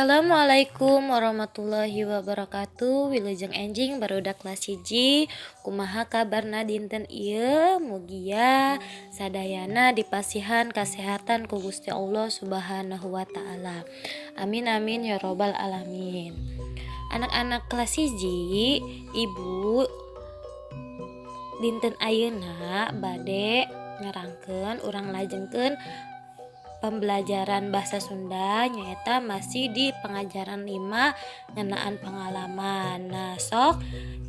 Assalamualaikum warahmatullahi wabarakatuh. Wilujeng enjing, barudak kelas 1. Kumaha kabarna dinten ieu? Mugia sadayana dipasihan kasehatan ku Gusti Allah Subhanahu wa Ta'ala. Amin amin ya robbal alamin. Anak-anak kelas 1, Ibu dinten ayeuna bade nerangkeun, urang lajengkeun pembelajaran bahasa Sunda, nyaeta masih di pengajaran 5, ngeunaan pengalaman. Nah, sok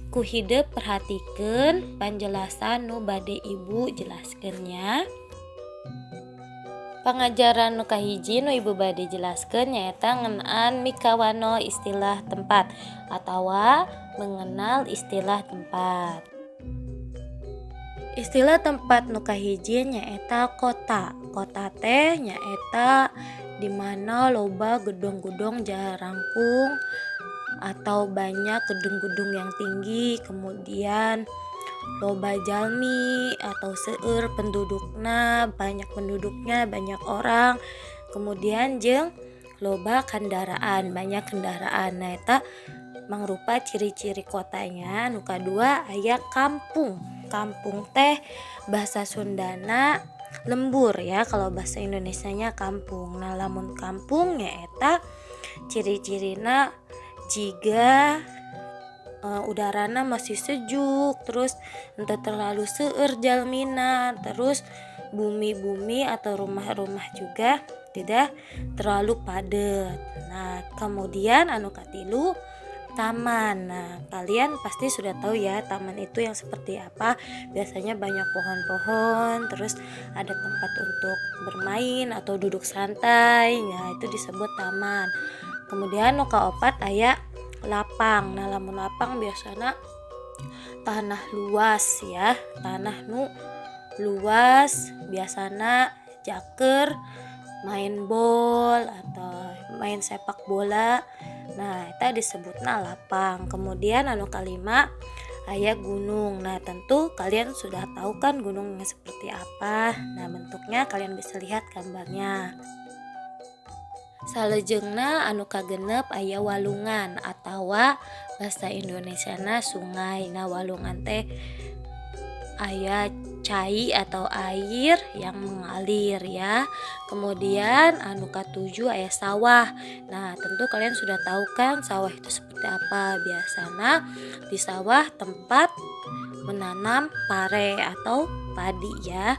ku hidep perhatikan penjelasan nu bade Ibu jelaskeun nya. Pengajaran nu kahiji nu Ibu bade jelaskeun nyaeta ngeunaan mikawanoh istilah tempat atawa mengenal istilah tempat. Istilah tempat nu kahiji nyaeta kota. Kota teh nyaeta di mana loba gedung-gedung jarangkung atau banyak gedung-gedung yang tinggi, kemudian loba jalmi atau seueur pendudukna, banyak penduduknya, banyak orang, kemudian jeung loba kendaraan, banyak kendaraan. Nah, eta mangrupa ciri-ciri kotanya. Nu kadua aya kampung. Kampung teh bahasa Sundana lembur ya, kalau bahasa Indonesianya kampung. Nah, lamun kampung nyaeta ciri-cirina jiga udarana masih sejuk, terus henteu terlalu seueur jalmina, terus bumi-bumi atau rumah-rumah juga tidak terlalu padat. Nah, kemudian anu katilu, taman. Nah, kalian pasti sudah tahu ya taman itu yang seperti apa. Biasanya banyak pohon-pohon, terus ada tempat untuk bermain atau duduk santai. Nah, itu disebut taman. Kemudian nu kaopat aya lapang. Nah, lamun lapang biasana tanah luas ya, tanah nu luas, biasana jaker main bol atau main sepak bola. Nah, eta disebutna lapang. Kemudian anu kalima aya gunung. Nah, tentu kalian sudah tahu kan gunungnya seperti apa. Nah, bentuknya kalian bisa lihat gambarnya. Salajengna anu kagenep aya walungan atawa bahasa Indonesiana sungai. Nah, walungan teh aya cai atau air yang mengalir ya. Kemudian anu katujuh aya sawah. Nah, tentu kalian sudah tahu kan sawah itu seperti apa. Biasana di sawah tempat menanam pare atau padi ya.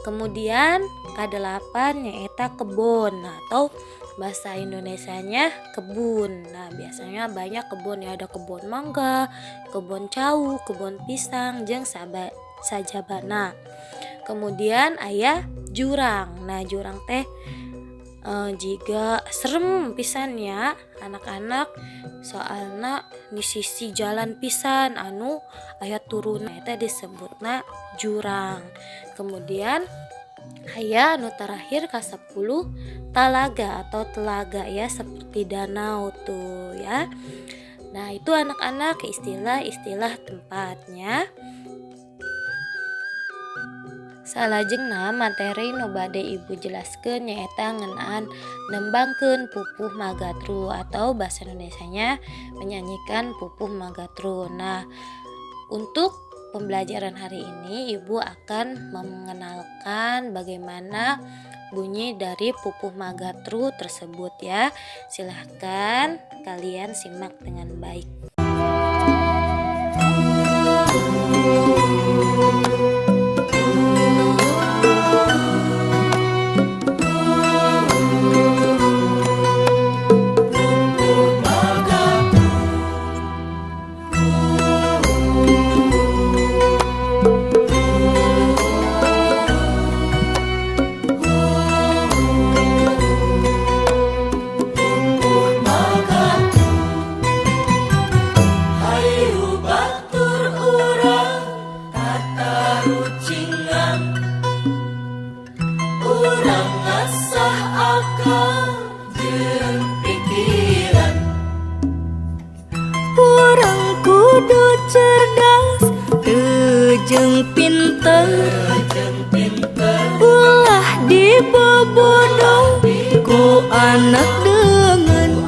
Kemudian kadelapan nyaeta kebon atau bahasa Indonesianya kebun. Nah, biasanya banyak kebun ya, ada kebun mangga, kebun cau, kebun pisang, jeung sajabana. Kemudian aya jurang. Nah, jurang teh jiga serem pisan ya, anak-anak, soalna di sisi jalan pisan anu aya turun, eta disebutna jurang. Kemudian aya anu terakhir ka-10, talaga atau telaga ya, seperti danau tuh ya. Nah, itu anak-anak istilah-istilah tempatnya. Salajengna materi nu bade Ibu jelaskeun nyaeta ngeunaan nembangkeun pupuh magatru atau bahasa Indonesianya menyanyikan pupuh magatru. Nah, untuk pembelajaran hari ini Ibu akan mengenalkan bagaimana bunyi dari pupuh magatru tersebut ya. Silahkan kalian simak dengan baik. Hayu batur urang tatarucingan, urang ngasah akal jeung pikiran. Urang kudu cerdas jeung pinter, Jeung pinter, ulah dibobodo ku anak deungeun.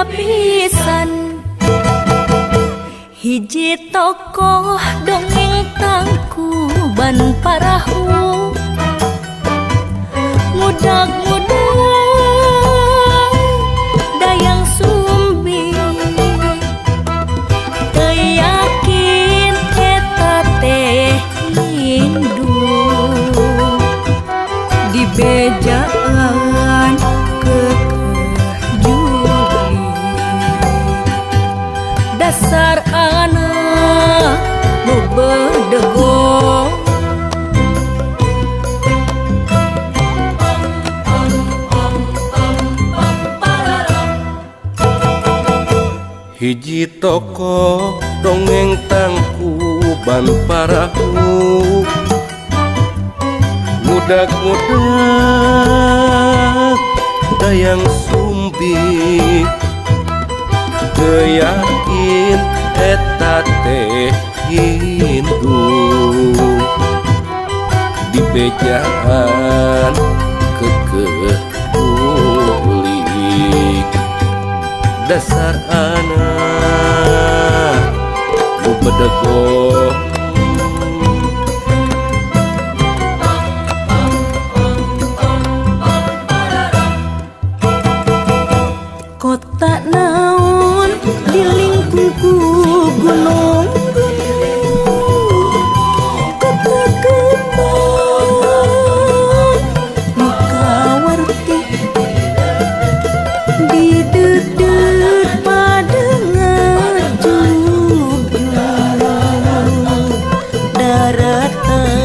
Pisan hiji tokoh dongeng Tangkuban Parahu, mudag-mudag Dayang Sumbi, teu yakin eta teh indung dibejaan keukeuh jurig, dasar anak nu bedegong. Hiji tokoh dongeng Tangkuban Parahu, ngudag-ngudag Dayang Sumbi, teu yakin eta teh indung dibejaan keukeuh jurig, dasar anak nu bedegong. Kota naon dilingkung ku gunung-gunung, kota kembang nu kawarti, dideudeuh padengar jugjug daratan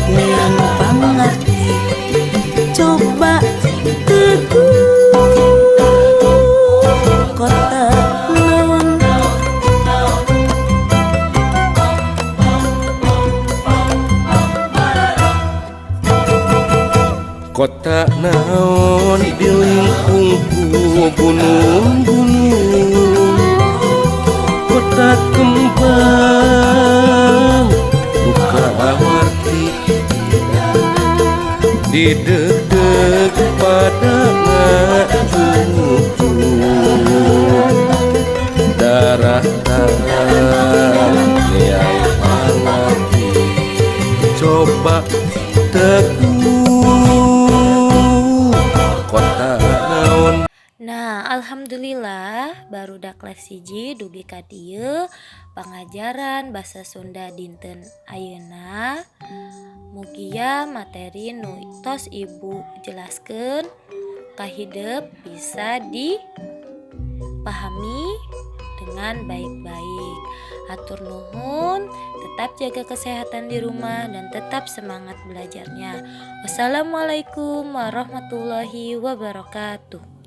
neang pangarti, coba teguh kota naon. Kota naon dilingkung ku gunung-gunung, kota kembang nu kawarti, dideudeuh pada ngajugjug daratan neang pangarti, coba teguh kota naon. Nah, alhamdulillah barudak kelas 1 dugi ka dieu pangajaran basa Sunda dinten ayeuna. Mugia materi nu tos ibu jelaskeun kahidep bisa dipahami dengan baik-baik. Hatur nuhun, tetap jaga kesehatan di rumah dan tetap semangat belajarnya. Wassalamualaikum warahmatullahi wabarakatuh.